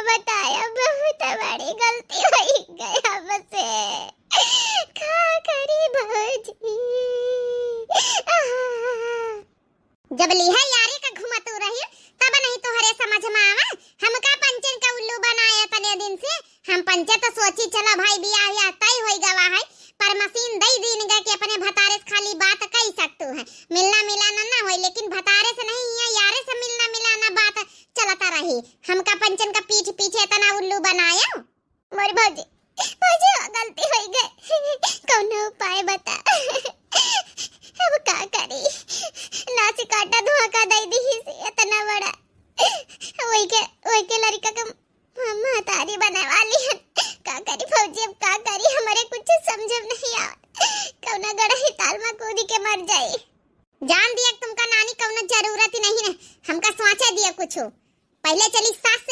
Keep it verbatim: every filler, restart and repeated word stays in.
बताया, बहुत बड़ी गलती होइ गई हमसे। का करी भौजी? आहा। जब लिहा यारी का घुमतू रही, तब नहीं तोहरे समझ में आवा। हमका पंचन का उल्लू बनाया तने दिन से। हम पंचे तो सोची, चला भाई, बियाह या तय होई गवा है, पर मशीन दई दीन गा कि अपने भतारे से खाली बात कई सकतू है, मिलना मिलाना ना होई, लेकिन भतारे से नहीं, यहाँ यारे से मिलना मिलाना बात चलता रही। हमका पंचन का पीठ पीछे इतना उल्लू बनाया। मोर भौजी, भौजी, गलती होई गए, कौनो उपाय बता। अब का करी? नाच काटा धोखा दे दी से इतना बड़ा। वही के, वही के लड़का के म-, महतारी बने वाली है। का करी भौजी, अब का करी? हमारे कुछ समझ में नहीं आवा। कौना गड़ही ताल में कूदी के मर जाई। जान दिया तुमका नानी, कौनो जरूरत ही नहीं है। हमका सोचे दिया कुछ। पहले चली सास से